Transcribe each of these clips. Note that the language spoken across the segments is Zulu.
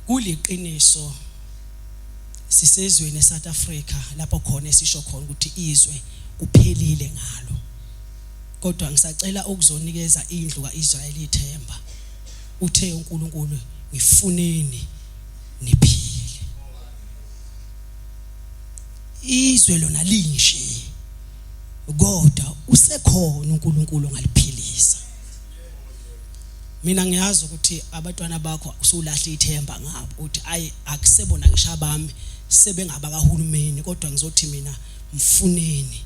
Kuliqiniso sisezweni eSouth Africa lapho khona esisho khona ukuthi izwe kuphelile ngalo. Kodwa ngisacela ukuzonikeza indlu kaIsrayeli ithemba. Uthe uNkulunkulu ngifuneni niphile. Izwe lona linje kodwa usekhona uNkulunkulu ongaliphilisa. Mina ngiyazi ukuthi abatwana bakho usulahle ithemba ngabo uthi ayi akusebona ngisho abami sebengabakahulumeni kodwa ngizothi mina mfuneni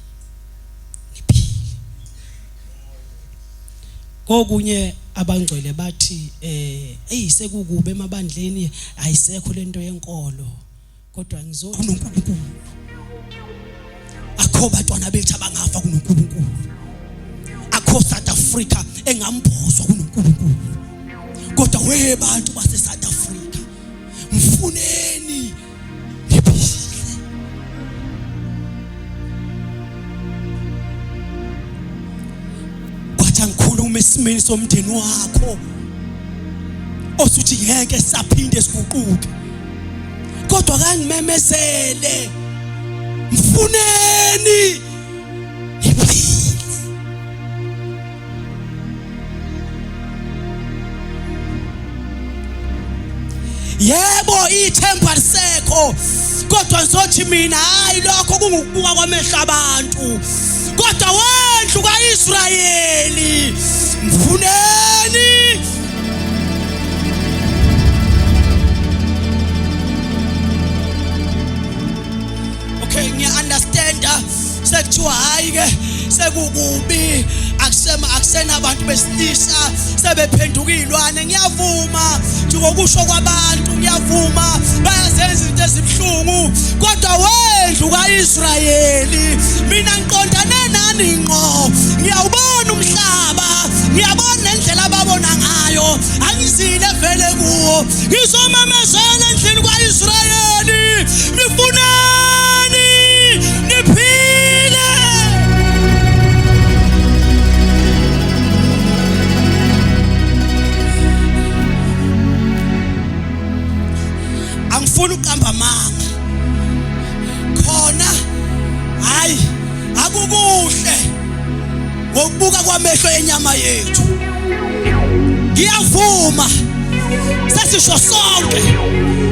niphile. Kokunye abangcwele bathi eh eyi sekukubi emabandleni ayisekho lento yenkolo kodwa ngizothi kunoNkulunkulu akho bantwana bethu abangafa kunoNkulunkulu akho South Africa engambozwa kunoNkulunkulu kodwa we bantu base South Africa mfuneni niphile kwathi angikhuluma esimeni somndeni wakho osuthi ngeke saphinde siguquke kodwa kangimemezele mfuneni niphile Yebo ithemba lisekho kodwa ngizothi mina hayi lokho kungukubuka kwamehlo abantu kodwa wendlu kaIsrayeli mfuneni Okay ngiya understand sekuthiwa hayi ke sekukubi akusema akusenabantu besilisa sebephenduka izilwane ngiyavuma njengokusho kwabantu ngiyavuma bayazenza izinto ezibuhlungu kodwa wendlu kaIsrayeli mina ngiqondane nani ngqo ngiyawubona umhlaba ngiyabona nendlela ababona ngayo angizile vele kuwo ngizomemezela endlini kwaIsrayeli nifuneni niphile angifuni ukuqamba amanga khona hayi akukuhle ngokubuka kwamehlo enyama yethu ngiyavuma sesisho sonke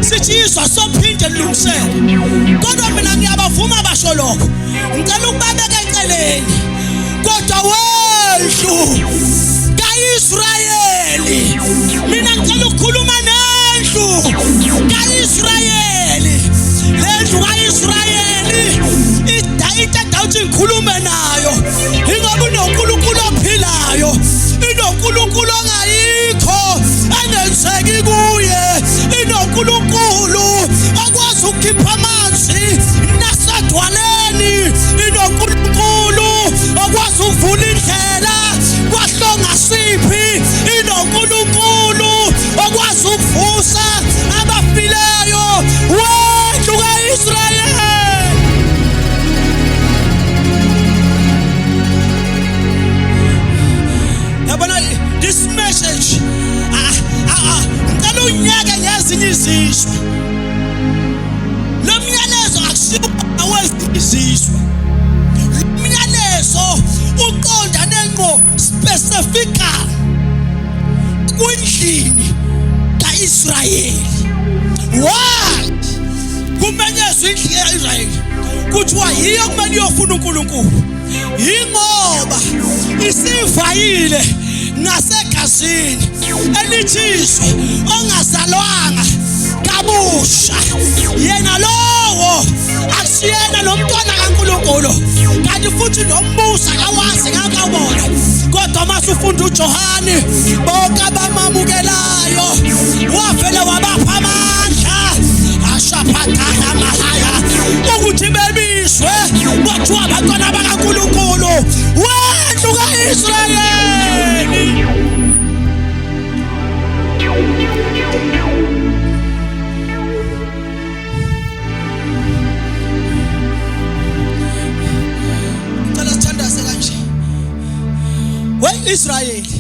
sithi izwa sophinde lilungiseke kodwa mina ngiyabavuma basho lokho ngicela ukubabeka eceleni kodwa wendlu kaIsrayeli mina ngicela ukukhuluma nendlu kaIsrayeli lendlu kaIsrayeli idayita uthi ngikhulume nayo ingoba unoNkulunkulu ophilayo inoNkulunkulu ongayikho engenzeki kuye inoNkulunkulu okwazi ukukhipha amanzi nasedwaleni inoNkulunkulu okwazi ukuvula indlela kwahlonga siphi inoNkulunkulu okwazi ukuvusa abafileyo wendlu kaIsrayeli Yabona this message ah, ah, ah, ngicela unyeke ngezinye izizwe lo myalezo akusiwo awezinye izizwe lo myalezo uqondane ngqo specifically kwindlini kaIsrayeli why kumenyezwa indlu kaIsrayeli kuthiwa yiyo kumele iyofuna uNkulunkulu yingoba isivayile ngasegazini elithiswe ongazalwanga kabusha yena lowo akusiyena lo mntwana kaNkulunkulu kanti futhi nombuso akawazi ngakawubona kodwa uma usufunda uJohane bonke abamamukelayo wavele wabapha amandla ashaphathala mahaya ukuthi bebizwe kwathiwa abantwana bakaNkulunkulu wendlu kaIsrayeli Cela sithandaze kanje. We Israyeli